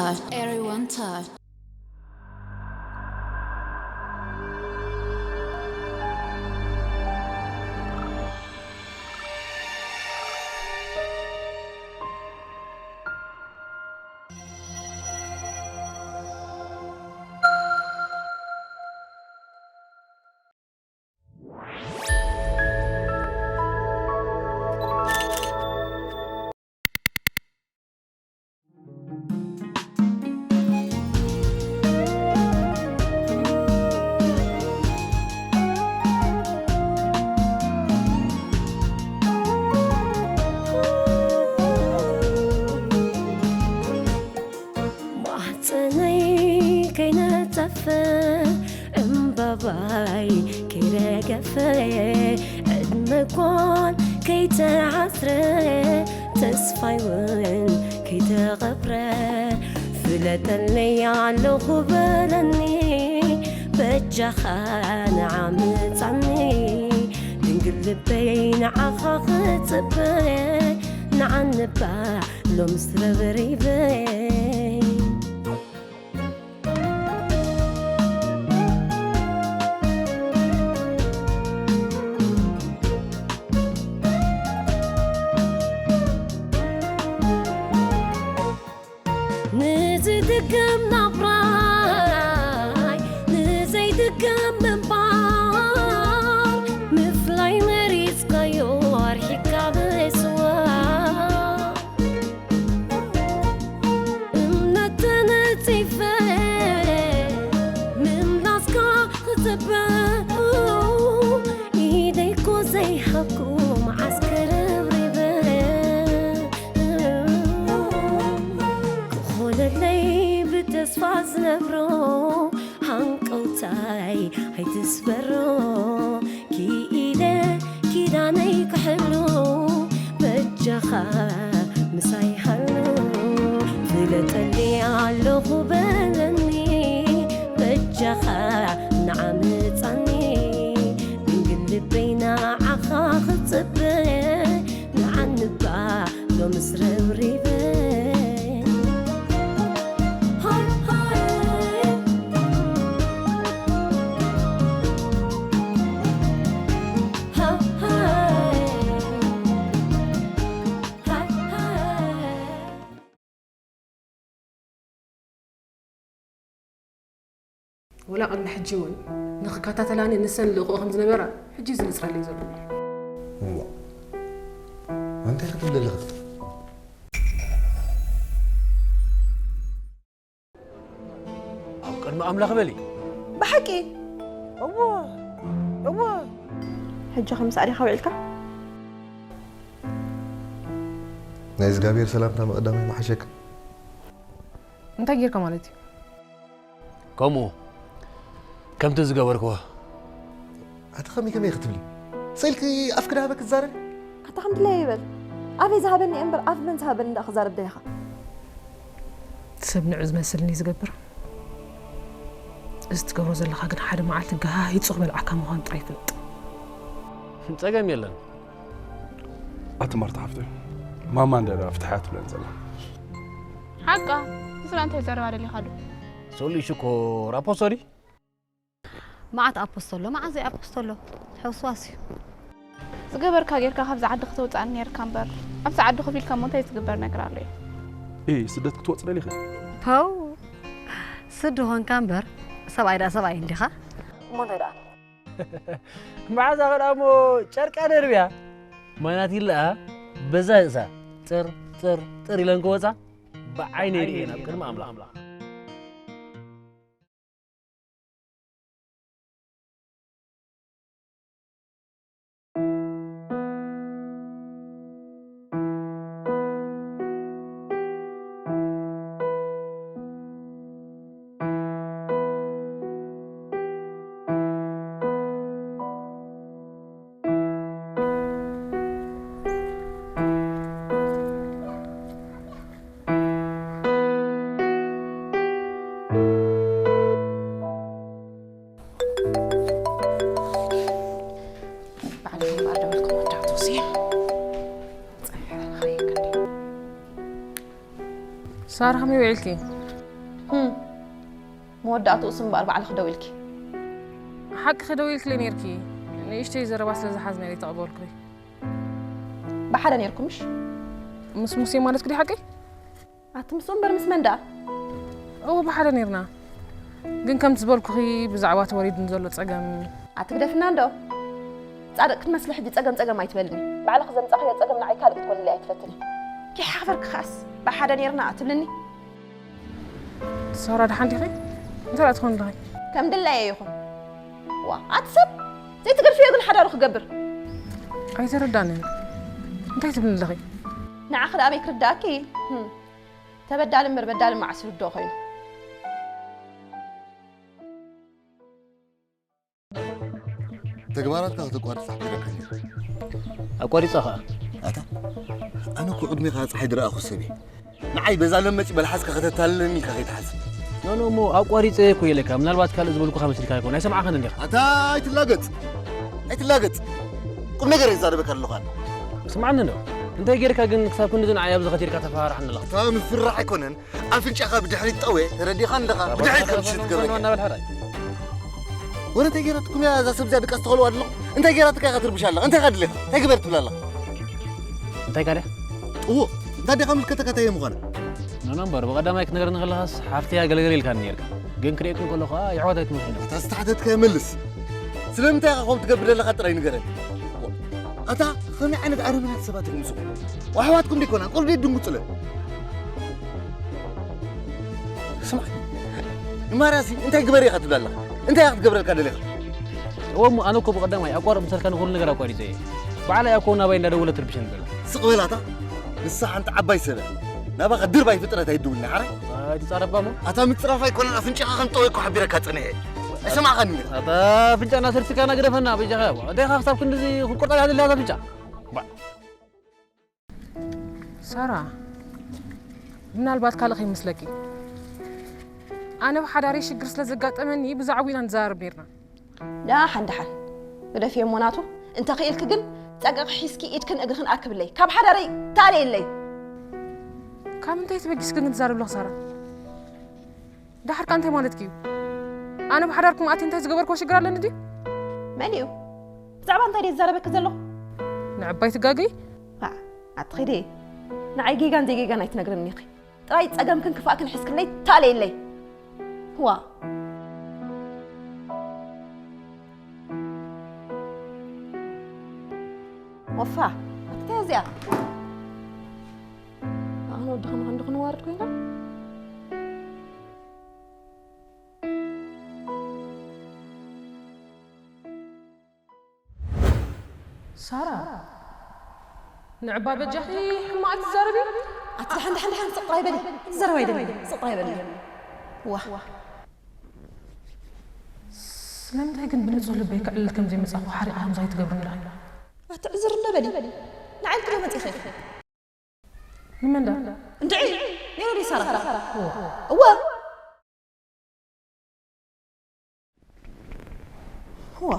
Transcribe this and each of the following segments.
Everyone touch. ማህፀነይ ከይነፀፈ እምባባይ ከይረገፈ ዕድመ ጓል ከይተዓስረ ተስፋይ እውን ከይተቐብረ ፍለጠለይ ኣለኹ በለኒ በጃኻ ንዓምፃኒ ድንግል ልበይ ንዓኻ ክፅበ ንዓንባ ሎምስ ረብሪበይ ንዝድገም ናብራይ ንዘይድገም ምንባር ምፍላይ መሪፅካዮ ኣርሒካ ብስዋ እምነት ተነፂፈ ምምላስካ ክፅበ ኢደይኮ ዘይሃብኩ መዓስ ከረብሪበ ክኾነለይ ብተስፋ ዝነብሮ ሃንቀውታይ ኣይትስበሮ ክኢለ ኪዳነይ ክሕሉ በጃኻ ምሳይ ሃሉ ፍለጠኒ ኣለኹ በለኒ በጃኻ ንዓምፃኒ ድንግል ልበይ ንዓኻ ክፅበ ንዓንባ ሎምስ ረብሪበ ወላ ቅድሚ ሕጂ እውን ንኽከታተላኒ ንሰን ልእኽኦ ከም ዝነበራ ሕጂ እዩ ዝንፅረለይ ዘሎ። እዋ እንታይ ክትብል ኣለኻ? ኣብ ቅድሚ ኣምላኽ በሊ። ብሓቂ እወ እወ። ሕጂ ከምሳዕ ዲኻ ውዒልካ? ናይ እግዚኣብሔር ሰላምታ ምቕዳም ይመሓሸካ። እንታይ ጌርካ ማለት እዩ? ከምኡ ከምቲ ዝገበርክዎ። ኣቲ ከመይ ከመይ ክትብሊ? ስእልኪ ኣፍ ክዳበ ክትዛረቢ? ኣታ ከም ድለየ ይበል። ኣፈይ ዝሃበኒ እየ እምበር ኣፍ መን ዝሃበኒ ደኣ ክዛረብ ዶ ኢኻ? ሰብ ንዑ ዝመስልኒ ዝገብር። እዚ ትገብሮ ዘለኻ ግን ሓደ መዓልቲ ገሃሂፁ ክበልዓካ ምዃኑ ጥራይ ይፈልጥ። ጸገም የለን። ኣቲ ማርታ ሓፍተይ ማማ እንዳ ፍትሓያ ትብለን ዘላ። ሓቃ ንስላ እንታይ ዘረባ ደሊኻሉ? ሶሊ ሽኮር ኣፖስቶሊ መዓት ኣፖስቶሎ መዓዘይ ኣፖስቶሎ ሕውስዋስ እዩ። ዝገበርካ ጌርካ ካብዚ ዓዲ ከተውፅኣኒ ነይርካ እምበር ኣብዚ ዓዲ ኮፍ ኢልካ እሞ እንታይ ዝግበር ነገር ኣሎ እዩ? እይ ስደት ክትወፅ ደሊኺ? ፐው ስዲ ኾንካ እምበር ሰብኣይ ደኣ ሰብኣይ እንዲኻ። እሞ እንታይ ደኣ? መዓዛ ኸ ደኣ እሞ ጨርቃ ደርብያ ማይ ናቲለኣ በዛ ርእሳ ጥር ጥር ጥር ኢለን ክወፃ ብዓይነይ ርእየን ኣብ ቅድሚ ኣምላኽ። ሳራ ከመይ ውዒልኪ? መወዳእትኡ ስም እምበኣር ባዕልኺ ደዊልኪ። ሓቅኺ ደዊልክለይ ነይርኪ። ንእሽተይ ዘረባ ስለ ዝሓዝና ኢለ ተቐበልኩኺ። ብሓደ ነይርኩም ምሽ? ምስ ሙሴ ማለትኪ ድዩ ሓቀይ? ኣቲ ምስኡ እምበር ምስ መን ደኣ? እወ ብሓደ ነይርና። ግን ከምቲ ዝበልኩኺ ብዛዕባ ተወሪዱኒ ዘሎ ጸገም ኣቲ ግደፍና እንዶ። ጻድቕ ክትመስሊ ሕጂ ጸገም ጸገም ኣይትበልኒ። ባዕልኺ ዘምጻኽዮ ጸገም ንዓይ ካልእ ክትኮንለይ ኣይትፈትኒ። ኪሓኽበርኪ ኸኣስ ብሓደ ነይርና ትብልኒ? ሳራ ደሓን ዲኺ? እንታይ ደኣ ትኾኒ ኣለኺ? ከም ድላየ ይኹን። ዋ ኣቲ ሰብ ዘይትገድፍዮ ግን ሓዳሩ ክገብር። ኣይተረዳንን። እንታይ ትብልኒ ኣለኺ? ንዓኺ ደኣ ኣበይ ክርድኣኪ? ህም። ተበዳሊ እምበር በዳሊ መዓስ ይርድኦ ኮይኑ። ተግባራትካ ከተቋርጽ ሓቢረካ ነይረ። ኣቋሪጻ ኸኣ። ኣታ ኣነ እኮ ቅድሜኻ ጸሓይ ዝረኣኹ ሰብ እየ። ንዓይ በዛ ለመጭ በልሓስካ ከተታልለኒ ኢልካ ከይትሓስብ። ኖ ኖ እሞ ኣቋሪጸ እኮ ኢለካ፣ ምናልባት ካልእ ዝበልኩኻ መሲልካ ይኮን ኣይሰማዕኻን እንዲኻ። ኣታ ኣይትላገጽ ኣይትላገጽ፣ ቁም ነገር እየ ዝዛረበካ ዘለኹ ኣነ። ስምዓኒ እንዶ፣ እንታይ ጌርካ ግን ክሳብ ክንድዚ ንዓይ ኣብዚ ኸቲርካ ተፈራርሓኒ ኣለኻ? ኣታ ምፍርራሕ ኣይኮነን፣ ኣፍንጫኻ ብድሕሪት ጠውየ፣ ተረዲኻኒ ዲኻ? ብድሕሪት ከም ትሽይጥ ትገብረኒ እያ። እናበልሐ ራይ። ወረ እንታይ ጌራትኩም እያ እዛ ሰብ እዚኣ ድቃስ ትኸልዋ ኣለኹም? እንታይ ጌራትካ ኢኻ ትርብሽ ኣለኻ? እንታይ ኢኻ ድሌኻ? እንታይ ግበር ትብል ኣለኻ? እንታይ ካለ? እዎ፣ እንታይ ዲኻ ምልከተካ እንታይ እየ ምዃነ? ኖኖ እምበር ብቐዳማይ ክትነግረኒ ከለኻስ ሓፍተያ ገለገለ ኢልካኒ ነይርካ። ግን ክርእየኩም ከለኹ ኸኣ የሕዋት ኣይትመስሉን ኢኹም። እታ ዝተሓተትካዮ መልስ። ስለምንታይ ኢኻ ከምኡ ትገብር ዘለኻ ጥራይ ንገረኒ። ኣታ ኸመይ ዓይነት ኣረመናት ሰባት ኢኹም ንስኹም? ኣሕዋትኩም ደይኮና ቁልቢ ድንጉጽለ። ስማዕ ማርያሲ እንታይ ግበሪ ኢኻ ትብላ ኣለኻ? እንታይ ኢኻ ክትገብረልካ ደሊኻ? እወ እሞ ኣነ እኮ ብቐዳማይ ኣቋርጽ ምሳልካ ንኹሉ ነገር ኣቋሪጸ እየ። ባዕላ እያ እኮ ናባይ እንዳደወለት ትርብሸኒ ዘላ። ስቕ በል ኣታ ንሳ ሓንቲ ዓባይ ሰብ እያ። ናባኻ ድርባይ ፍጥረት ኣይትደውልና ሓራይ። ኣይትጻረፋ እሞ። ኣታ ምጽራፍ ኣይኮነን ኣፍንጫኻ ከም ጠወይ እኮ ሓቢረካ ጸኒሐ። ኣይሰማዕኻን እየ። ኣታ ኣፍንጫና ሰልስካና ግደፈና በጃኻ። እንታይ ኢኻ ክሳብ ክንድዚ ክትቆርጣ እያ ዘላ ኣፍንጫ? ሳራ፣ ምናልባት ካልእ ከይመስለኪ፣ ኣነ ብሓዳረይ ሽግር ስለ ዘጋጠመኒ ብዛዕባኡ ኢና ንዘራረብ ነይርና። ደሓን ደሓን ግደፍዮ እሞ ናቱ፣ እንተኽኢልኪ ግን ጸግዕኺ ሒዝኪ ኢድክን እግርኽን ኣክብለይ፣ ካብ ሓዳረይ ተኣልየለይ። ካብ ምንታይ ተበጊስኪ ግን ትዛረቢ ኣለኺ ሳራ? ደሓር ከ እንታይ ማለትኪ እዩ? ኣነ ብሓዳርኩም ኣትየ እንታይ ዝገበርክዎ ሽግር ኣለኒ ድዩ? መን እዩ? ብዛዕባ እንታይ ድየ ዝዛረበኪ ዘለኹ? ንዕባይ ትጋገዪ? ኣቲ ኺዲ፣ ንዓይ ጌጋን ዘይጌጋን ኣይትነግርኒ ኢኺ። ጥራይ ጸገምክን ክፋእክን ሒዝክለይ ተኣለይለይ። ዋእ። ወፋ፣ ኣቲ እንታይ እያ እዚኣ? ኣነ ወድኻ ንኸንዲ ክንዋረድ ኮይንካ? ሳራ፣ ንዕባ በጃኺ ሕማቕ ኣይትዛረቢ። ኣቲ ደሓን ደሓን ደሓን ስቕ ጥራይ በሊ። ክዛረብ ኣይደልን። ስቕ ጥራይ በሊ። ዋእ። ስለምንታይ ግን ብንጹህ ልበይ ከዕልል ከም ዘይመጻኹ ሓሪቕካ ከምዚ ኣይትገብርኒ ዲኺ? ኣቲ ዕዝር እንዶ በሊ። ንዓይ ኢልኪ ዶ መጺኺ? ንመን ደኣ? እንድዒ ነይሩ ድዩ ሳራ? እወ። እወ።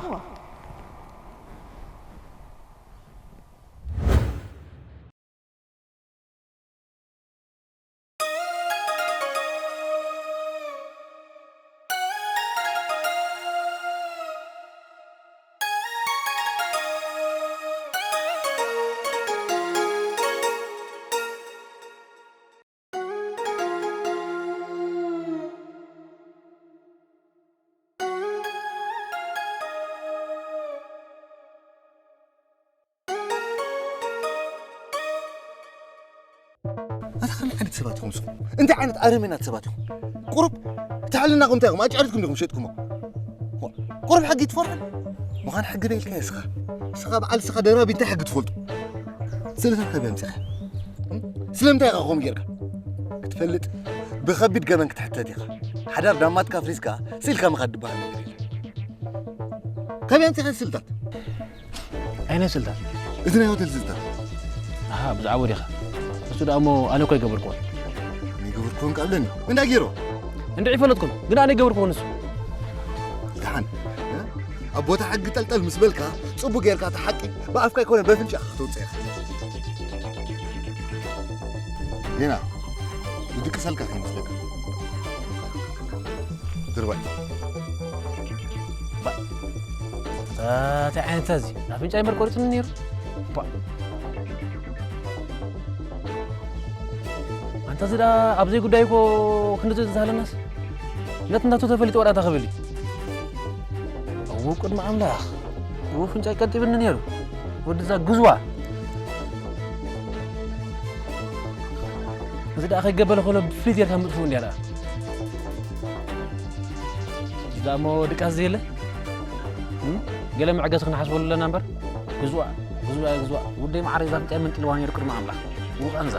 ኣታ ከመይ ዓይነት ሰባት ኢኹም ንስኹም? እንታይ ዓይነት ኣረሜናት ሰባት ኢኹም? ቁሩብ እቲ ሕልናኹም እንታይ ኢኹም? ኣጫሪትኩም ዲኹም ሸጥኩሞ? ቁሩብ ሕጊ ትፈርሑ? ምዃን ሕጊ ደይልካ እስኻ። እስኻ በዓል እስኻ ደራቢ እንታይ ሕጊ ትፈልጡ? ስእልታት ካበይ ኣምጺእኻ? ስለምንታይ ኢኻ ከምኡ ጌርካ? ክትፈልጥ ብኸቢድ ገበን ክትሕተት ኢኻ። ሓዳር ዳማትካ ኣፍሪስካ ስኢልካ ምኻድ ዝበሃል ነገር የለን። ካበይ ኣምጺእኻ ስእልታት? ኣይነ ስልጣን። እቲ ናይ ሆቴል ስልጣን። ኣሃ ብዛዕባኡ ዲኻ? እሱ ደኣ እሞ ኣነ እኮ ኣይገበርክዎን። ኣይገበርክዎን ከኣ ኣለኒ። እንዳ ጌሮ። እንድዒ ኣይፈለጥኩን፣ ግን ኣነ ኣይገበርክዎን እሱ። ደሓን። ኣብ ቦታ ሕጊ ጠልጠል ምስ በልካ ጽቡቕ ጌርካ እቲ ሓቂ ብኣፍካ ኣይኮነ በፍንጫኻ ከተውጽእ ኢኻ። ዜና ይድቅሰልካ ከይመስለካ። ግርባይ። እንታይ ዓይነት እዚ ኣፍንጫይ መር ቆሪጹኒ ነይሩ። ባ። ኣንታ እዚ ደኣ ኣብ ዘይጉዳይ እኮ ክንዲ ዝዛለናስ። ነት እናቱ ተፈሊጡ ወዳእታ ክብል እዩ። እው ቅድሚ ኣምላኽ። እው ኣፍንጫይ ቀንጢብኒ ነይሩ። ወድዛ ግዝዋ። እዚ ደኣ ከይገበለ ከሎ ብፍሊት ጌርካ ምጥፍኡ እንድያ ደኣ። እዛ እሞ ድቃስ ዘየለ? እም? ገለ መዕገሲ ክንሓስበሉ ኣለና እምበር። ግዝዋ፣ ግዝዋ፣ ግዝዋ። ውደይ መዓረይ እዛ ኣፍንጫይ መንጢልዋ ነይሩ ቅድሚ ኣምላኽ። ውቐንዛ።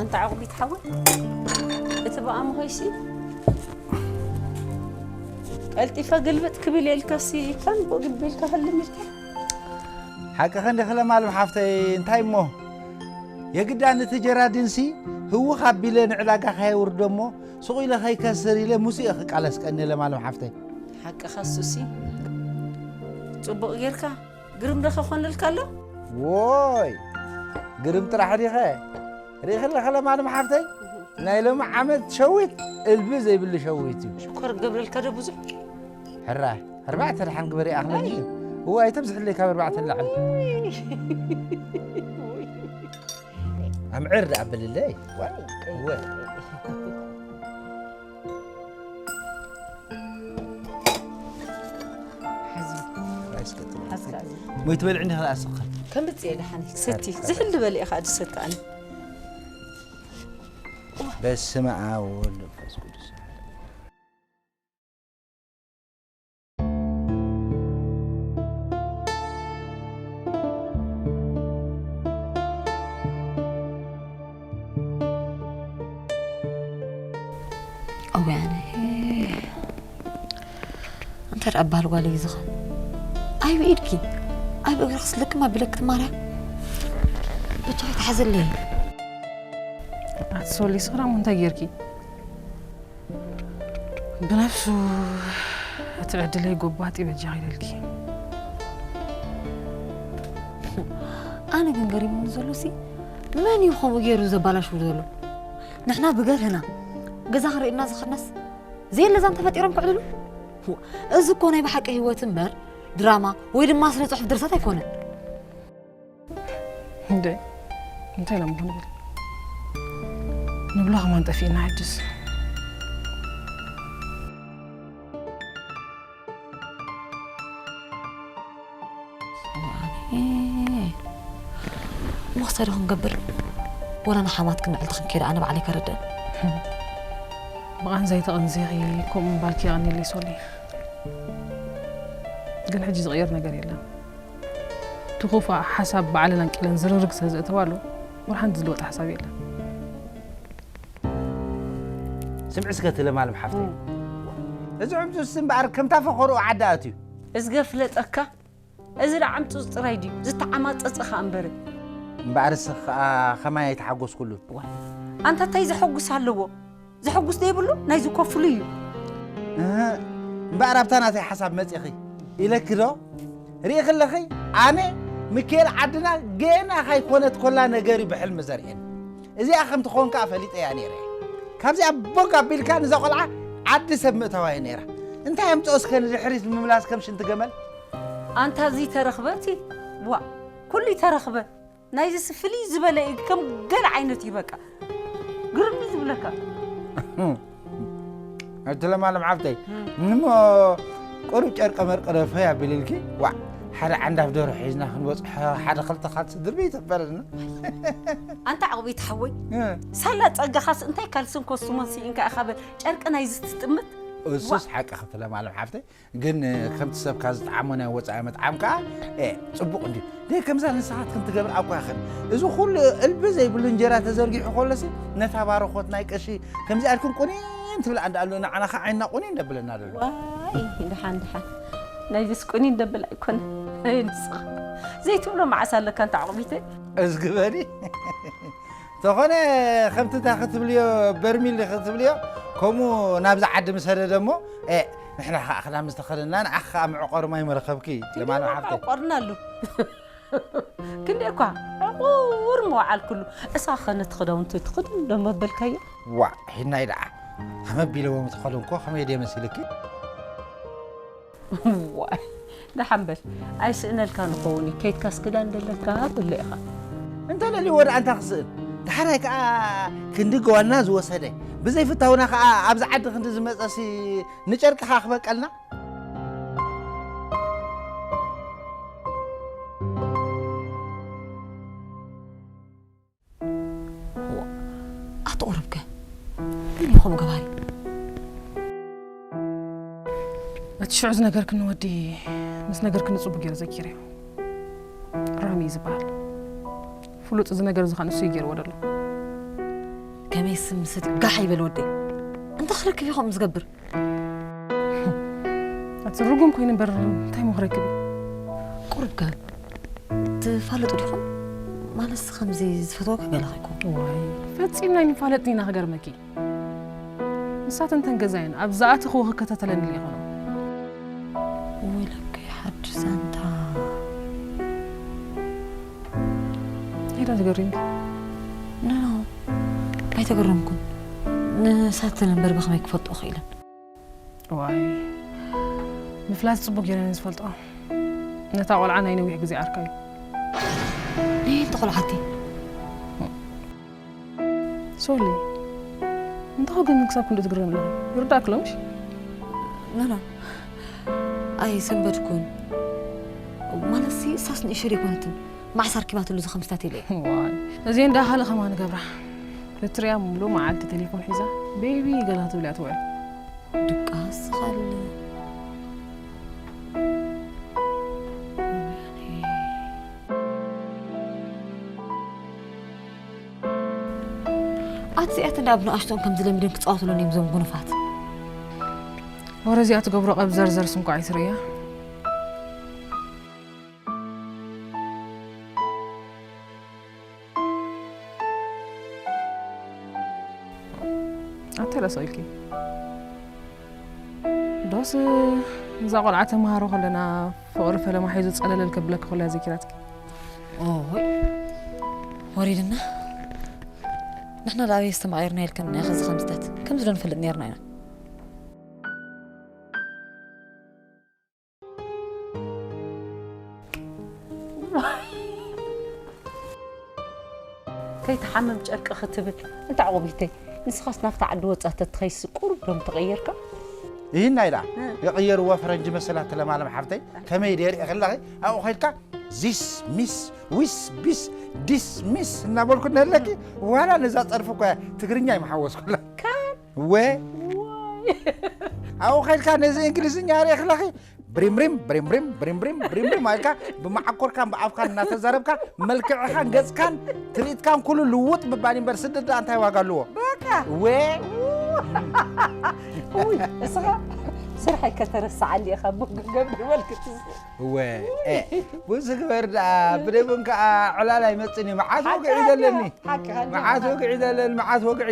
ኣንታ ዕቑቢት ሓወይ፣ እቲ ብኣምሆይሲ ቀልጢፈ ግልብጥ ክብል የልካሲ፣ ካን ግቢ ኢልካ ህልም ኢልካ። ሓቅኸ እንዲኺ ለማለም ሓፍተይ፣ እንታይ እሞ የግዳን እቲ ጀራዲንሲ ህውኽ ኣቢለ ንዕዳጋ ከየውርዶ እሞ ሱቕ ኢለ ከይከስር ኢለ ምስ እየ ክቃለስ ቀንየ ለማለም ሓፍተይ። ሓቅኻ እሱሲ ጽቡቕ ጌርካ። ግርም ዶ ክኾነልካ ኣሎ? ዎይ፣ ግርም ጥራሕ ዲኸ? ርኢኺ ኣለኺ ለማለም ሓፍተይ? ናይ ሎሚ ዓመት ሸዊት እልቢ ዘይብሉ ሸዊት እዩ። ሽኮር ክገብረልካ ዶ ብዙሕ? ሕራይ፣ ኣርባዕተ ደሓን ግበሪ ኣኽለኒ እዩ። እዋይ፣ ኣይተብዝሕለይ ካብ ኣርባዕተ ንላዕሊ። ኣምዕር ደኣ በልለይ። ዋ፣ እወ። ሓዚ። ራይስ ቀጥሎ። ሓዝካ እዚ። ሞይ ትበልዕኒ ኸኣ ስኽር። ከምጽእ እየ ደሓን። ሰቲ፣ ዝሕል ዝበለ ኢኻ ድሰቲ ኣነ። በስመ ኣብ ወወልድ ወመንፈስ ቅዱስ። እወ ኣነ። እንተ ደኣ በሃል ጓል እዩ ዝኸውን። ኣይ ብኢድኪ፣ ኣይ ብእግርኺ ስልክም ኣቢለኪ ማርያም። ብትሑት ሓዘለይ። ኣቲ ሶሊ፣ ስኽራም እንታይ ጌርኪ? ብነብሱ እቲ ዕድለይ ጎባጢ በጃኺ ኢለልኪ። ኣነ ግን ገሪሙኒ ዘሎሲ፣ መን እዩ ከምኡ ገይሩ ዘባላሽው ዘሎ? ንሕና ብገርህና ገዛ ክንርኢ ኢልና ዝኸድናስ፣ ዘየለ ዛን ተፈጢሮም ክዕልሉ? እዚ እኮ ናይ ብሓቂ ህይወት እምበር ድራማ ወይ ድማ ስነ ጽሑፍ ድርሰት ኣይኮነን። እንደ እንታይ ኢሎም ክንብል ንብሎ ከማን ጠፊእና ሕጅስ። እሞ ክሳይ ዶ ክንገብር? ወላ ንሓማት ክንዕልቲ ክንከይድ ኣነ ባዕለይ ከረድእ። ብቓንዛይ ተቐንዚኺ ከምኡ ምባልኪ የቐንየለይ ሶሊ። ግን ሕጂ ዝቕየር ነገር የለን። እቲ ክፉእ ሓሳብ ባዕለን ኣንቂለን ዝርርግ ስለ ዘእተዋሉ፣ ወላ ሓንቲ ዝልወጥ ሓሳብ የለን። ስምዒ እስከ እቲ ለማለም ሓፍተይ። እም። እዚ ዕምፁስ እምበኣር ከምታ ፈኸርኡ ዓዲ ኣትዩ። እዝገ ፍለጠካ፣ እዚ ደኣ ዕምፁፅ ጥራይ ድዩ? ዝተዓማፀፀ ኸኣ እምበረ። እምበኣር እስኺ ኸኣ ኸማይ ኣይተሓጎስኩሉን። ዋይ፣ ኣንታ እንታይ ዘሐጉስ ኣለዎ? ዘሐጉስ ዘይብሉ ናይዚ ኮፍሉ እዩ። እህ፣ እምበኣር ኣብታ ናተይ ሓሳብ መፂኺ ኢለኪ ዶ? ርኢኺ ኣለኺ? ኣነ ሚካኤል ዓድና ገና ካይኮነት ኮላ ነገር እዩ ብሕልሚ ዘርእየኒ። እዚኣ ከም ትኸውን ከኣ ፈሊጠያ ነይረ እየ። ካብዚኣ ቦግ ኣቢልካ ነዛ ቆልዓ ዓዲ ሰብ ምእታዋ እየ ነይራ። እንታይ ኣምጽኦ እስከ ንድሕሪት ምምላስ ከም ሽንቲ ገመል? ኣንታ እዚ ተረኽበ እቲ፣ ዋእ፣ ኩሉ ተረኽበ። ናይዚስ ፍልይ ዝበለ እዩ፣ ከም ገለ ዓይነት እዩ በቃ። ግርም ዝብል ለካ ኣቲ ለማለም ሓፍተይ፣ ንሞ ቁሩብ ጨርቀ መርቀ ደፈይ ኣቢልልኪ። ዋዕ፣ ሓደ ዓንዳፍ ደርሆ ሒዝና ክንበፅሖ፣ ሓደ ክልተ ካልሲ ድርቢ ይተበለና። ኣንታ ዕቑቢት ሓወይ፣ ሳላ ጸጋኻስ እንታይ ካልስን ኮስቱሞን ስኢንካ ኢኻ በል፣ ጨርቂ ናይዚ ትጥምት። እሱስ ሓቂ ክትለ ማለም ሓፍተይ፣ ግን ከምቲ ሰብካ ዝጠዓሞ ናይ ወፃኢ መጥዓም ከዓ ጽቡቕ እንዲ። ደይ ከምዛ ንስኻትክን ትገብር ኣኳኽን፣ እዚ ኩሉ እልቢ ዘይብሉ እንጀራ ተዘርጊሑ ከሎሲ፣ ነታ ባረኾት ናይ ቀሺ ከምዚ ኣልክን ቁኒን ትብል ኣንዳ ኣሎ፣ ንዓና ከዓ ዓይንና ቁኒን ደብለና ደሎ። ዋይ፣ ድሓን ድሓን ናይዚስ ቁኒን ደብል ኣይኮነ። ኣይ ንስኻ ዘይትብሎ መዓስ ኣለካ እንተ ዕቑቢተይ። እዝግበኒ ተኾነ፣ ከምቲ እታ ክትብልዮ፣ በርሚል ክትብልዮ፣ ከምኡ ናብዚ ዓዲ ምስ ሰደደ እሞ፣ ኤ፣ ንሕና ከዓ ክዳን ምስ ተኸደና፣ ንዓኺ ከዓ መዕቆሪ ማይ መረኸብኪ። ለማለም ሓፍተይ። ቆርናሉ ክንደይ እኳ ዕቑር መዋዓልኩሉ፣ እሳ ኸ ነቲ ክዳውንቲ ትኽድን ዶ መበልካዮ? ዋ፣ ሂናይ ደኣ ከመ ቢለዎም ተኸደንኮ፣ ከመይ ድየ መሲልኪ? ዋይ፣ ደሓን በል። ኣይስእነልካ ንኸውን እዩ። ከይድካስ ክዳን ደለካ ብሎ ኢኻ። እንተ ለልዎ ደኣ እንታ ክስእን፣ ዳሕራይ ከኣ ክንዲ ገዋልና ዝወሰደ፣ ብዘይፍታውና ከኣ ኣብዚ ዓዲ ክንዲ ዝመጸሲ፣ ንጨርቂ ከኣ ክበቀልና። ኣቶ ቁሩብከ መን እዩ ከምኡ ገባሪ? እቲ ሽዑ ዝነገርክኒ ወዲ ምስ ነገርክኒ ጽቡቅ ገይረ ዘኪረዮ። ራሚ እዩ ዝበሃል። ፍሉጥ እዚ ነገር እዚ ከዓ ንሱ እዩ ገይርዎ ዘሎ። ከመይ ስም ስቲ ጋሕ ይበል ወደይ። እንታይ ክረክብ እዩ ከምኡ ዝገብር? ኣቲ ርጉም ኮይኑ እምበር እንታይ ሞ ክረክብ እዩ? ቁሩብ ከ ትፋለጡ ዲኹም? ማለትስ ከምዚ ዝፈትወካ ገለ ኸይኮን። ዋይ ፈጺምና ኣይንፋለጥን ኢና ክገርመኪ። ንሳተን ተን ገዛየን ኣብ ዝኣተኽዎ ክከታተለኒ ኢለ ይኾኖ። ወይለከይ ሓድሽ ዛንታ። እንታይ ዳ ትገሪምኪ? ኖ ኖ ኣይተገረምኩን። ንሳተን እምበር ብኸመይ ክፈልጦ ክኢለን? ዋይ ምፍላጥ ጽቡቅ ገይረን ዝፈልጦ። ነታ ቆልዓ ናይ ነዊሕ ግዜ ዓርካ እዩ። ነየንቲ ቆልዓቲ? ሶሊ እንተኾ ግን ክሳብ ክንዱ ትግረም ኣለኹ። ይርዳእክ ሎምሽ? ኖ ኖ ኣይሰንበድኩን። ማለትሲ እሳስ ንእሽር ኣይኮነትን። ማዕስ ኣርኪባትሉ ዝኸምስታት ኢለ እየ። ዋይ እዚ እንዳ ካልእ ከማን ገብራ ክትሪያ ሙሉ መዓልቲ ቴሌፎን ሒዛ ቤቢ ገላ ትብል እያ ትውዕል። ድቃስ ኻል ኣትዚኣት እንዳ ኣብ ንኣሽቶን ከምዚ ለሚዶም ክፃወትሎን እዮም ዞም ጉኑፋት። ወረ እዚኣ ትገብሮ ቀብ ዘርዘር ስንኳ ኣይትርእያ። ኣንታይ ደስ ኢልኪ? ዶስ እዛ ቆልዓ ተምሃሮ ከለና ፍቕሪ ፈለማ ሒዙ ጸለለል ከብለኪ ከሎ እያ ዘኪራትኪ። ኦይ ወሪድና ንሕና ዳኣ ኣበይ ዝተማቒርና ኢልክን ኢኺ እዚ ከምዝታት ከምዚ ዶ ንፈልጥ ነርና ኢና። ከይትሓምም ጨርቂ ክትብል እንታይ ዕቑቢተይ። ንስኻስ ናብታ ዓዲ ወጻእ ተትኸይድሲ ቁሩብ ዶ ምተቐየርካ? ይህናይ ደኣ የቕየርዋ ፈረንጂ መሰላት ለማለም ሓፍተይ። ከመይ ድየ ሪእኺ ኣለኺ ኣብኡ ኸይድካ ዚስ ሚስ ዊስ ቢስ ዲስ ሚስ እናበልኩ ነለኪ ዋላ ነዛ ጸርፊ እኳ ትግርኛ ይመሓወስኩላ። ወ ኣብኡ ኸይድካ ነዚ እንግሊዝኛ ሪእኺ ኣለኺ ብሪምሪም ብሪምሪም ብሪምሪም ብሪምሪም ኣልካ ብመዓኮርካን ብኣፍካን እናተዛረብካ መልክዕኻን ገጽካን ትርኢትካን ኩሉ ልውጥ ምባል እምበር ስደት ደኣ እንታይ ዋጋ ኣለዎ? በቃ። ወ ውይ እስኻ ስርሐይ ከተረስዓኒ ኢኻ እሞ ገብ ዝበልክ ትዝ- እወ እ፣ ብዙ ግበር ደኣ ብደይ ቡን ከዓ ዕላል ኣይመፅን እዩ መዓት ወግዒ ዘለኒ ሓቂ ሓቂ መዓት ወግዒ ዘለኒ መዓት ወግዒ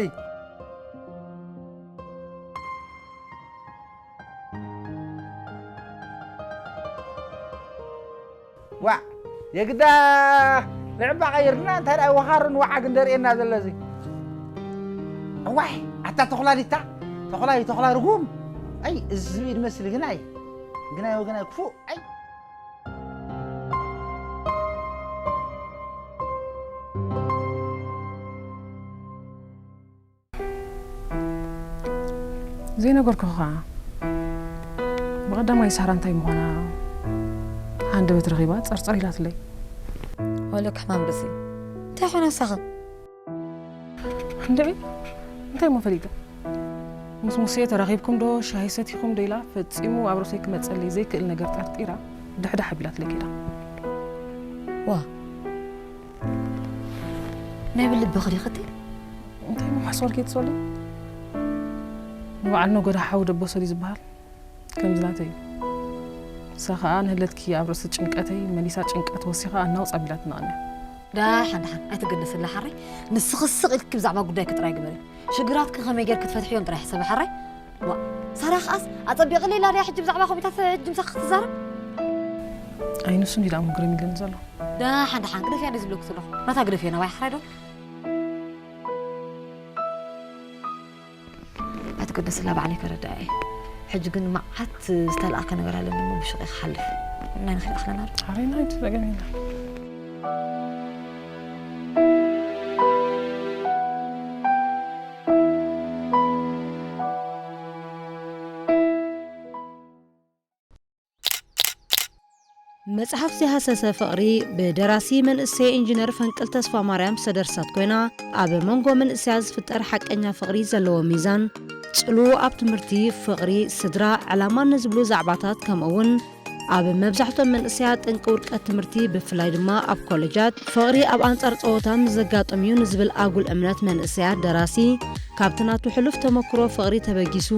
ዋዕ የግዳ ንዕባ ቀይርና እንታይ ደኣ ወኻርን ወዓግ እንደርእየና ዘሎ እዚ እዋይ ኣታ ተኹላ ዲታ ተኹላ እዩ ተኹላ ርጉም ኣይ እዚ ዝብኢ ድመስል ግን ኣይ ግናይ ወገናይ ክፉእ ኣይ ዘይነገርኩኺ ኸዓ፣ ብቐዳማይ ሳራ እንታይ ምዃና ሃንደበት ረኺባ ጸርጸር ኢላትለይ። ወለክ ሕማም ርእሲ። እንታይ ኾነ ንሳኸ? እንድዒ፣ እንታይ እሞ ፈሊጠ? ምስ ሙሴ ተራኺብኩም ዶ፣ ሻሂ ሰቲኹም ዶ ኢላ ፈጺሙ ኣብ ርእሰይ ክመጸለይ ዘይክእል ነገር ጠርጢራ ድሕድሕ ኣቢላትለይ ከይዳ። ዋ፣ ናይ ብልቢ ክዲ ክትይ? እንታይ ምዃስ ወልኪ ትሶሊ? ንበዓል ነጎዳ ሓው ደቦ ሰሊ ዝበሃል ከምዚ ናተይ እዩ። ንሳ ኸኣ ንህለትኪ ኣብ ርእሲ ጭንቀተይ መሊሳ ጭንቀት ወሲኻ ኣናውጽ ኣቢላትና ኣንያ። ዳሓን ዳሓን ኣይትገደስላ ሓራይ። ንስኺ ስቕ ኢልኪ ብዛዕባ ጉዳይኪ ጥራይ ግበሪ። ሽግራትኪ ከመይ ጌርኪ ትፈትሕዮም ጥራይ ሕሰቢ ሓራይ። ዋ፣ ሳራ ኸኣስ ኣጸቢቕለይ ኢላ ድያ ሕጂ ብዛዕባ ከምኡታት ሕጂ ምሳኺ ክትዛረብ? ኣይ ንሱ እንዲ ደኣ ምጉርም ኢሉኒ ዘሎ። ዳሓን ዳሓን ግደፍያ እንደ ዝብለኪ ዘለኹ። ናታ ግደፍያ ናባይ ሓራይ ዶ? ኣትገደስላ ባዕለይ ከረድኣ እየ። ሕጂ ግን መዓት ዝተለኣኸ ነገር ኣለኒ እሞ ብሹቕ እየ ክሓልፍ። ናይ ንኽእል ኣኽለና ዶ? ኣረይ ናይ ትዘገም የለን። መጽሓፍ ዘይሃሰሰ ፍቕሪ ብደራሲ መንእሰይ ኢንጂነር ፈንቅል ተስፋማርያም ዝተደርሰት ኮይና፣ ኣብ መንጎ መንእሰያት ዝፍጠር ሓቀኛ ፍቕሪ ዘለዎ ሚዛን፣ ጽልዎ ኣብ ትምህርቲ፣ ፍቕሪ፣ ስድራ፣ ዕላማን ንዝብሉ ዛዕባታት፣ ከምኡ እውን ኣብ መብዛሕትኦም መንእሰያት ጠንቂ ውድቀት ትምህርቲ፣ ብፍላይ ድማ ኣብ ኮለጃት፣ ፍቕሪ ኣብ ኣንጻር ጸወታ ምስ ዘጋጥም እዩ ንዝብል ኣጉል እምነት መንእሰያት ደራሲ ካብቲ ናቱ ሕሉፍ ተመክሮ ፍቕሪ ተበጊሱ፣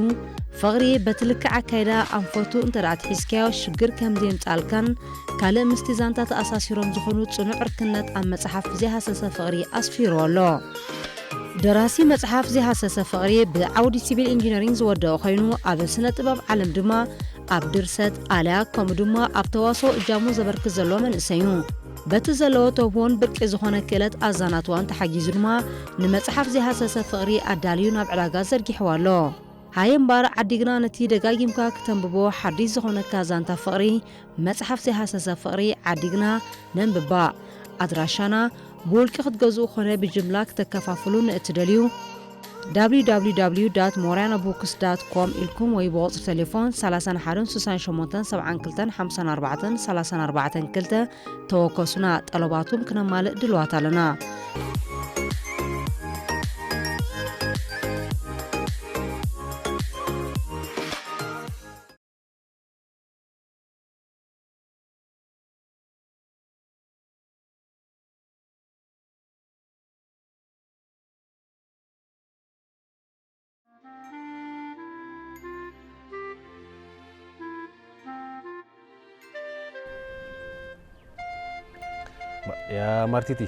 ፍቕሪ በቲ ልክዕ ኣካይዳ ኣንፈቱ እንተ ደኣ ኣትሒዝካዮ ሽግር ከም ዘየምጽኣልካን ካልእ ምስቲ ዛንታ ተኣሳሲሮም ዝኾኑ ጽኑዕ ዕርክነት ኣብ መጽሓፍ ዘይሃሰሰ ፍቕሪ ኣስፊርዎ ኣሎ። ደራሲ መጽሓፍ ዘይሃሰሰ ፍቕሪ ብዓውዲ ሲቪል ኢንጂነሪንግ ዝወደኦ ኮይኑ፣ ኣብ ስነ ጥበብ ዓለም ድማ ኣብ ድርሰት፣ ኣልያ ከምኡ ድማ ኣብ ተዋስኦ እጃሙ ዘበርክት ዘሎ መንእሰይ እዩ። በቲ ዘለዎ ተውህቦን ብርቂ ዝኾነ ክእለት ኣዛናትዋን ተሓጊዙ ድማ ንመጽሓፍ ዘይሃሰሰ ፍቕሪ ኣዳልዩ ናብ ዕዳጋ ዘርጊሕዋ ኣሎ። ሃየ እምበኣር ዓዲግና ነቲ ደጋጊምካ ክተንብቦ ሓዲሽ ዝኾነካ ዛንታ ፍቕሪ መጽሓፍ ዘይሃሰሰ ፍቕሪ ዓዲግና ነንብባ። ኣድራሻና ብውልቂ ክትገዝኡ ኮነ ብጅምላ ክተከፋፍሉ ንእትደልዩ ደብሊው ደብሊው ደብሊው ዳት ሞርያና ቡክስ ዳት ኮም ኢልኩም ወይ ብቁጽሪ ቴሌፎን ሰላሳን ሓደን ስሳን ሸሞንተን ሰብዓን ክልተን ሓምሳን ኣርባዕተን ሰላሳን ኣርባዕተን ክልተ ተወከሱና። ጠለባትኩም ክነማልእ ድልዋት ኣለና። ያ ማርቲቲ፣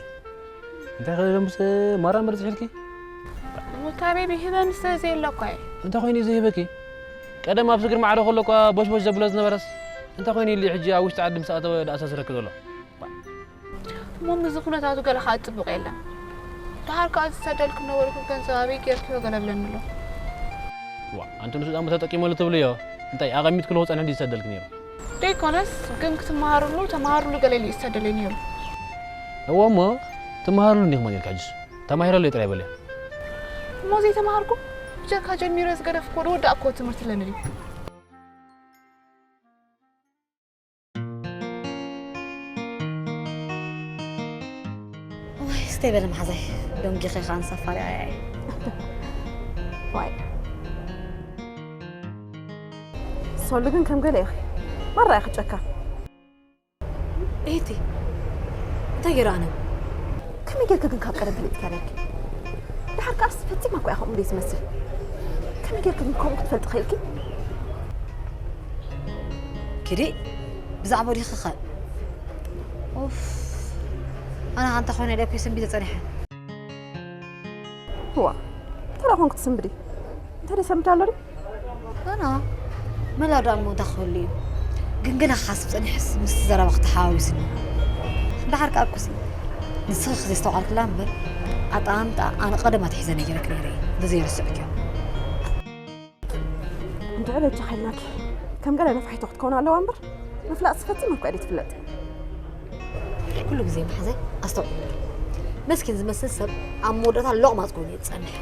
እንታይ ከ ምስ ማራ መርጽ ሒልኪ? ሙታቤ ብህበን ስለ ዘየለ እኮ እየ። እንታይ ኮይኑ እዩ ዝህበኪ? ቀደም ኣብዚ ግርማ ዓዶ ከሎ እኳ ቦሽቦሽ ዘብሎ ዝነበረስ፣ እንታይ ኮይኑ ኢሉ ሕጂ ኣብ ውሽጢ ዓዲ ምስ ኣተወ ደኣ ዝረኪ ዘሎ? እሞ ምስዚ ኩነታቱ ገለ ከዓ ጽቡቕ የለን። ደሓር ከዓ ዝሰደልኩ ነበርኩ፣ ገንዘብ ኣበይ ጌርክዮ ገለ ብለኒ ኣሎ። ዋ፣ ኣንቲ ንሱ ዳሞ ተጠቂመሉ ትብልዮ? እንታይ ኣቐሚጥክሉ ክጸንሕ ድዩ ዝሰደልክ ነይሩ? ደይኮነስ፣ ግን ክትመሃርሉ፣ ተመሃርሉ ገለ ኢሉ እዩ ዝሰደለይ ነይሩ። እወ እሞ፣ ትመሃርሉ እንዲኹም ነይርካ ሕጅስ። ተማሂረለይ ጥራይ በልዮ። እሞ ዘይተመሃርኩ፣ ብጀካ ጀሚረ ዝገደፍኩ፣ ዝወዳእኩዎ ትምህርቲ ኣለኒ ድዩ? ወይ፣ ስተይ በለ መሓዛይ፣ ደንጊኸ ኸኣ ንሳፋሪ ኣያይ። ዋይ። ሶሉ ግን ከም ገለ ኢኺ። ማራ ኢኺ ጨካን። ኤቲ፣ እንታይ ገይረ ኣነ? ከመይ ጌርኪ ግን ካብ ቀደም ፈሊጥኪ ነይርኪ? ደሓር ከኣስ ፈጺማ እኮ እያ ከምኡ ዘይትመስል። ከመይ ጌርኪ ግን ከምኡ ክትፈልጢ ኽኢልኪ? ኪዲ፣ ብዛዕባኡ ዲኺ ኸ? ኡፍ፣ ኣነ ኣንታ ኾይነ ድየ እኮ ሰንቢደ ጸኒሐ። እዋ፣ እንታይ ደኣ ኮንኪ ትስንብዲ? እንታይ ደኣ ሰንብዲ ኣሎ ድዩ? ኣና፣ መላ ደኣ እሞ እንታይ ክህሉ እዩ? ግን ገለ ክሓስብ ጸኒሐስ ምስቲ ዘረባ ክተሓዋዊስኒ። ደሓር ከኣ እኮሲ፣ ንስኺ ከዘይስተውዓልክላ እምበር፣ ኣጠማምታ ኣነ ቀደም ኣትሒዘ ነጊረኪ ነይረ እየ፣ እንተዘይረስዕክዮ። እንድዒ በጃ ከይናኪ፣ ከም ገለ ነፋሒቶ ክትከውን ኣለዋ እምበር፣ ምፍላጥሲ ፈጺማ እኮ እያ ዘይትፍለጥ። ኩሉ ግዜ መሓዘይ ኣስተውዕል። መስኪን ዝመስል ሰብ ኣብ መወዳእታ ሎቕማጽ ኮይኑ እዩ ዝጸንሕ።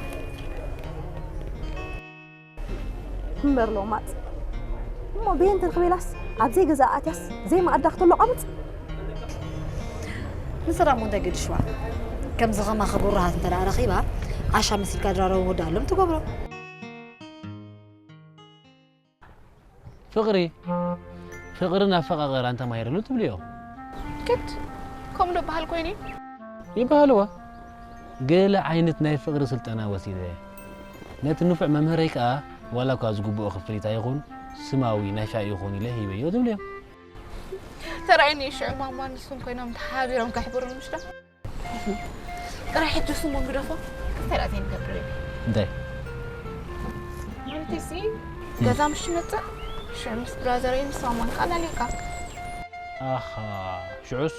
እምበር ሎማጽ እሞ በየን ተረኽበ ኢላስ ኣብ ዘይገዛ ኣትያስ ዘይመኣዳ ክተሎቓምጽ። ንስራ እሞ እንታይ ገድሽዋ? ከምዚ ከማኺ ጉራሃት እንተ ደኣ ረኺባ፣ ዓሻ መሲልካ ድራረቡ ወዳሎም ትገብሮ። ፍቕሪ ፍቕርን ኣፈቓቕራን ተማሂርሉ ትብልዮ። ግድ ከምኡ ዶ በሃል ኮይነ? ይበሃልዋ። ገለ ዓይነት ናይ ፍቕሪ ስልጠና ወሲደ። ነቲ ንፉዕ መምህረይ ከኣ ዋላ እኳ ዝግብኦ ክፍሊት ኣይኹን ስማዊ ናይ ሻሂ ይኹን ኢለ ሂበዮ ትብልዮ። ተራእየኒ እዩ ሽዑ ማማ ንስኹም ኮይኖም ተሓቢሮም ከሕብሩኒ ምሽ ዶ? ጥራይ ሕጂ ስሞም ግደፎ። እንታይ ደኣ ዘይንገብር እዩ? እንታይ? ማለተይሲ ገዛ ምሽ ትመጽእ ሽዑ ምስ ብራዘረይ ምስ ማማን ከኣ ላለካ። ኣኻ ሽዑስ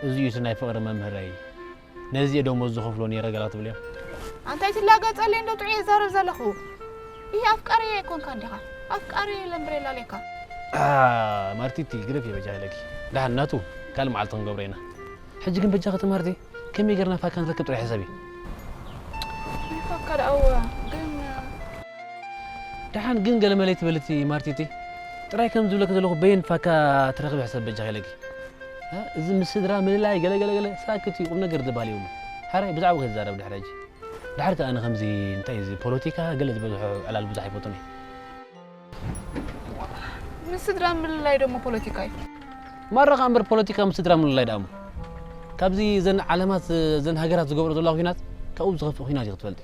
እዚ እዩ እቲ ናይ ፍቕሪ መምህረይ። ነዚ እየ ደሞዝ ዝኸፍሎ ነይረ ገላ ትብል እያ። ኣንታይ ትላገጸለይ እንዶ ጥዑይ እዛረብ ዘለኹ። ይሄ ኣፍቃሪ ኣይኮንካ እንዲኻ ኣፍቃሪ ለምብሬላ ሌካ። ማርቲቲ ግደፍ እየ በጃ ኢለኪ። ደሓን ናቱ ካልእ መዓልቲ ክንገብሮ ኢና። ሕጂ ግን በጃኺ እቲ ማርቲ ከመይ ጌርና ፋካ ንረክብ ጥራይ ሕሰቢ። ፋካ ደኣወ ግን ደሓን ግን ገለመለ ይትበል እቲ ማርቲቲ። ጥራይ ከም ዝብለኪ ዘለኹ በየን ፋካ ትረኽቢ ሕሰብ በጃኺ ኢለኪ። እ፣ እዚ ምስ ስድራ ምልላይ ገለ ገለ ገለ ሳክት እዩ፣ ቁም ነገር ዝበሃል የብሉ። ሓራይ ብዛዕባ ከይትዛረብ ድሕሪ ሕጂ። ድሓር ከኣ ኣነ ከምዚ እንታይ እዚ ፖለቲካ ገለ ዝበዝሖ ዕላል ብዙሕ ኣይፈቱን እየ። ምስ ስድራ ምልላይ ደሞ ፖለቲካ እዩ። ማራ ከኣ እምበር ፖለቲካ ምስ ስድራ ምልላይ ደኣ እሞ። ካብዚ እዘን ዓለማት እዘን ሃገራት ዝገብሮ ዘለዋ ኲናት ካብኡ ዝኸፍእ ኲናት እዩ ክትፈልጢ።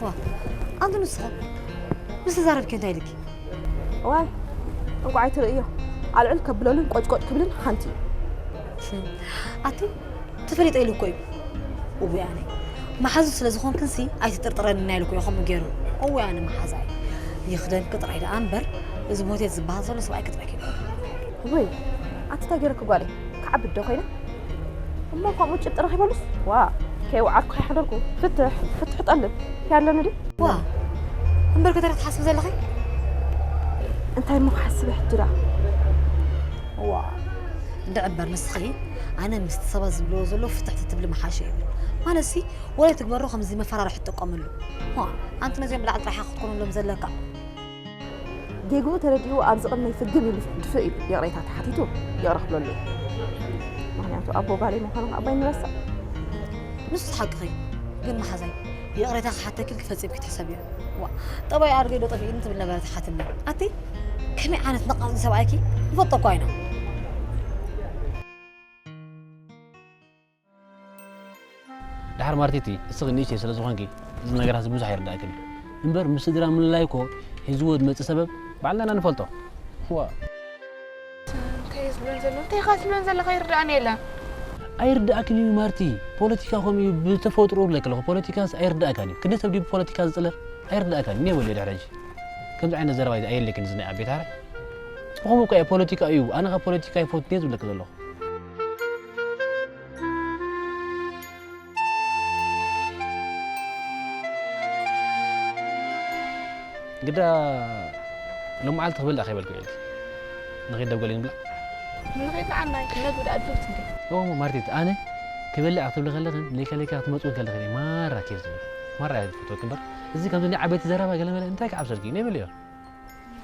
ዋ ኣንቱ ንስኻ ምስ ተዛረብኪ እንታይ ኢልኪ? ዋይ እንቋዕ ኣይትርእዮ ኣልዕል ከብለሉን ቆጭቆጭ ክብልን ሓንቲ እዩ። ኣቲ ተፈሊጠ ኢሉ እኮ እዩ። እውይ ኣነ መሓዙ ስለ ዝኾንክንሲ ኣይትጥርጥረኒ ኢና ኢሉ እኮ እዩ ከምኡ ገይሩ። እውይ ኣነ መሓዛይ ይኽደንኪ ጥራይ ደኣ እምበር እዚ ሞቴት ዝበሃል ዘሎ ሰብኣይኪ ጥራይ ከይኮነ። ወይ ኣቲ እንታይ ገይረኪ ጓለይ ክዓብድ ዶ ኮይነ? እሞ ከምኡ ጭብጢ ረኺበሉስ ዋ ከይወዓልኩ ከይሓደርኩ ፍትሕ ፍትሕ ጠልብ ያለኒ ድዩ? ዋ እምበር ከተረ ክትሓስቢ ዘለኺ? እንታይ እሞ ክሓስበ ሕጂ ደኣ? ዋ እንድዒ እምበር ንስኺ ኣነ ምስቲ ሰባት ዝብልዎ ዘለዉ ፍትሕ ትትብሊ ምሓሸ ይብል ማለትሲ ወላ ትግበሮ ከምዚ መፈራርሒ ትጥቀመሉ ዋ ኣንቲ ነዚኦም ብላዕሊ ጥራሕ ክትኮነሎም ዘለካ ጌግኡ ተረዲኡ ኣብዚ ቅድመይ ፍግም ኢሉ ድፍእ ኢሉ ይቕሬታ ተሓቲቱ ይቕረ ክብለሉ እዩ። ምኽንያቱ ኣቦ ጓለይ ምዃኑ ከኣ ባይንረስዕ። ንሱ ሓቅኺ ግን መሓዛይ ይቕሬታ ክሓተኪ ፈጺምኪ ትሕሰብዮ። ዋ ጠባይ ኣድገይ ዶ ጠፊእኒ ትብል ነበረት ሓትኒ። ኣቲ ከመይ ዓይነት ነቓጺ ሰብኣይኪ ንፈልጦ እኳ ኢና። ድሓር ማርቲቲ እስኺ ንእሽተይ ስለ ዝኾንኪ እዚ ነገራት እዚ ብዙሕ ኣይርዳእክን እዩ እምበር ምስ ስድራ ምልላይ እኮ ሒዝዎ ዝመፅእ ሰበብ ባዕልና ኢና ንፈልጦ። ዋ እንታይ እዩ ዝብለን ዘሎ እንታይ ኢኻ ትብለን ዘለኻ ይርዳእኒ የለን። ኣይርዳእክን እዩ ማርቲ፣ ፖለቲካ ከምኡ እዩ ብተፈጥሮ እብለኪ ኣለኹ። ፖለቲካስ ኣይርዳእካን እዩ። ክንደይ ሰብ ድዩ ብፖለቲካ ዝፅለል? ኣይርዳእካን እዩ። እኔ በልዮ ድሕሪ ሕጂ ከምዚ ዓይነት ዘረባ ኣየድልየክን እዚ ናይ ኣቤት ሃረ። ብኸምኡ እኳ እየ ፖለቲካ እዩ ኣነ ካብ ፖለቲካ ይፈትኔ ዝብለኪ ዘለኹ። ግዳ ሎም መዓልቲ ክበልዕ ከይበልኩ ኢልኪ ንኸይድ ደብ ገሊን ብላ ንኸይድ ንዓናይ ነግብ ደኣ ድፍት እንዴ ኦ ማርቲት ኣነ ክበልዕ ክትብሊ ከለኽን ለይካ ለይካ ክትመፅኡ ከለኽን ማራ ኬፍ ዝብል ማራ እያ ዝፈትወኪ እምበር እዚ ከምዚ ናይ ዓበይቲ ዘረባ ገለመለ እንታይ ክዓብሰልኪ እዩ ነይብል እዮ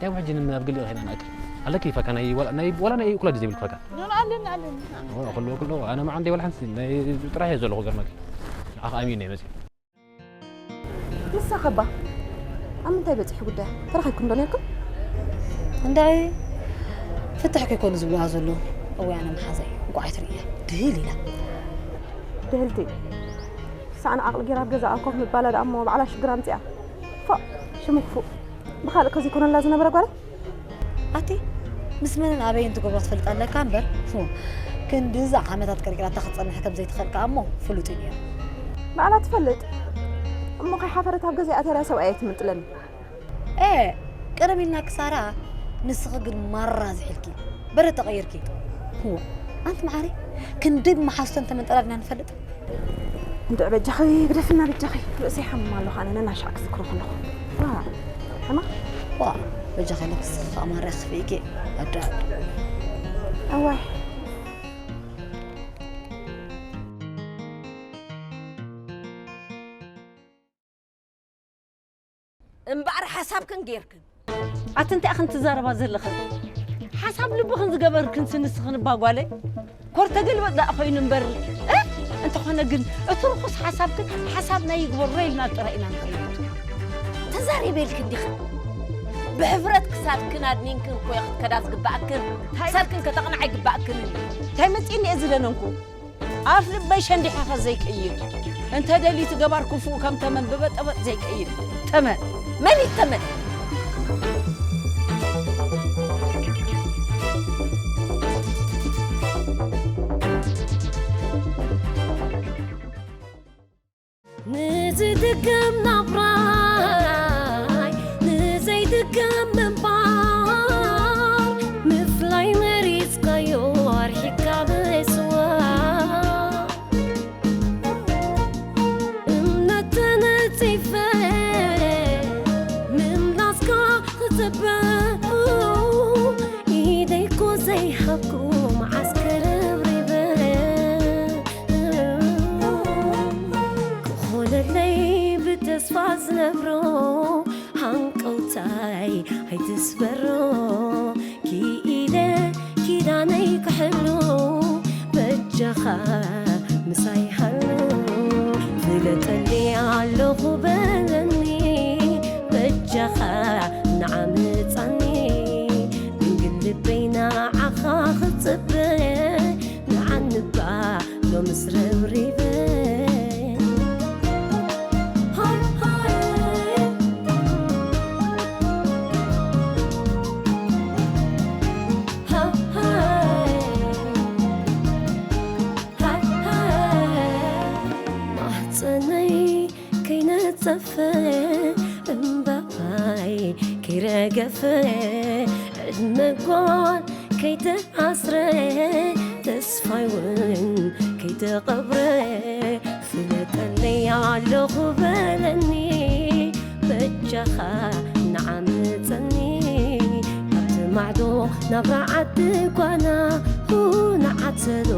ያው ሕጂ ንምን ኣብ ገሊኡ ኸይና ንኣክል ኣለኪ ፈካ ናይ ወላ ናይ ወላ ናይ ኩላ ዘይብልክ ፈካ ኖ ኣለና ኣለና ወላ ኩሉ ኩሉ ኣነ መዓንደይ ወላ ሓንቲ ናይ ጥራሕ እየ ዘለኹ ገርመኪ ንዓኻ ኣሚነ እየ መፅእ ንሳ ኸባ ኣብ ምንታይ በፂሑ ጉዳያ ተረኺብኩም ዶ ነርኩም እንታይ ፍትሕ ከይኮኑ ዝብልዋ ዘለዉ እወይ ኣነ መሓዛይ እንቋዕ ኣይትርእያ ድህል ኢላ ድህልቲ ሳዕን ዓቕሊ ጌራ ኣብ ገዛኣ ኮፍ ምባላ ደኣ እሞ ባዕላ ሽግር ኣምፅኣ ፎእ ሽሙ ክፉእ ብኻልእ ከዘይኮነላ ዝነበረ ጓለይ ኣቲ ምስ መንን ኣበይን ትገብሮ ትፈልጥ ኣለካ እምበር ፉ ክንድዚ ዓመታት ቀርቂራታ ክትፀንሕ ከም ዘይትኽእል ከኣ እሞ ፍሉጥ እዩ ነይሩ ባዕላ ትፈልጥ እሞ ከይሓፈረት ኣብ ገዛይ ኣትያ ሰብኣይ ኣይትምንጥለኒ ኤ ቅድም ኢልና ክሳራ ንስኺ ግን ማራ ዝሒልኪ በረ ተቐይርኪ ዋ ኣንቲ መዓሪ ክንደይ ብመሓዝቶ እንተመንጠላልና ንፈልጥ እንድዕ በጃኺ ግደፍና በጃኺ ርእሰይ ሓምም ኣለኹ ኣነ ነናሻዕ ክዝክሮ ከለኹ ዋ ሕማቕ ዋ በጃኺ ለክስኺ ከኣ ማርያ ክፍኢኪ ኣዳ ኣዋይ ሓሳብክን ጌርክን። ኣቲ እንታይ ኢኽን ትዛረባ ዘለኽን? ሓሳብ ልብኽን ዝገበርክን ስንስኽን እባ ጓለይ። ኮር ተገልበጥ ደኣ ኮይኑ እምበር፣ እ? እንተኾነ ግን እቲ ርኹስ ሓሳብክን ሓሳብ ናይ ይግበሮ ኢልና ጥራይ ኢና ንፈልጥ። ተዛሪበ ኢልክን ዲኽን? ብሕፍረት ክሳድክን ኣድኒንክን እኮ ክትከዳ ዝግባኣክን፣ ክሳድክን ከተቕንዓ ኣይግባኣክን። እንታይ መጺእኒ እየ ዝደነንኩ? ኣፍ ልበይ ሸንዲሐኸ ዘይቀይድ፣ እንተ ደልዩ እቲ ገባር ክፉእ ከም ተመን ብበጠበጥ ዘይቀይድ። ተመን? መን እዩ ተመን? ንዝድገም ናብራይ፣ ንዘይድገም ምንባር፣ ምፍላይ መሪጽካዮ ኣርሒቕካ ምስዋር። እምነት ተነጺፈ ምምላስካ ክጽበ፣ ኢደይ እኮ ዘይሃብኩ መዓስ ክርብሪበ። ክኾነለይ ብተስፋ ዝነብሮ ሃንቀውታይ ኣይትስበሮ። ክኢለ ኪዳነይ ክሕሉ በጃኻ ምሳይ ሃሉ። ፍለጠኒ ኣለኹ በለኒ በጃኻ ንዓ ምጻኒ። ድንግል ልበይ ንዓኻ ክጽበ ንዓንባ ሎምስ ረብሪበ። ሃይ ሃይ። ሃይ ሃይ። ሃይ ሃይ። ማህፀነይ ከይነፀፈ እምባይ ከይረገፈ ዕድመ ጓል ከይተኣስረ ተስፋይ እውን ከይተቐብረ ፍለጠለይ ኣለኹ በለኒ በጃኻ ንዓምፀኒ ካብቲ ማዕዶ ናብራ ዓዲ ጓና ንዓተሎ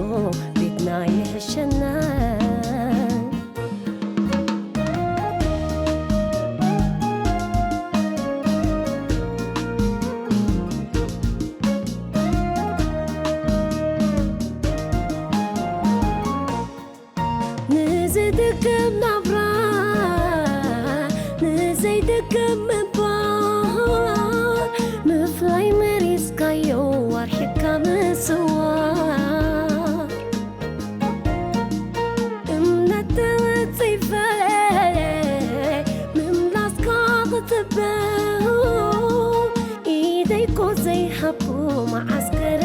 ቤትና ይሕሸና። ንዝድገም ናብራ ንዘይድገም ምንባር ምፍላይ መሪጽካዮ ኣርሒቕካ ምስዋር እምነት ተወጺፈ ምምላስካ ክጽበ ኢደይ እኮ ዘይሃብኩ መዓስከረ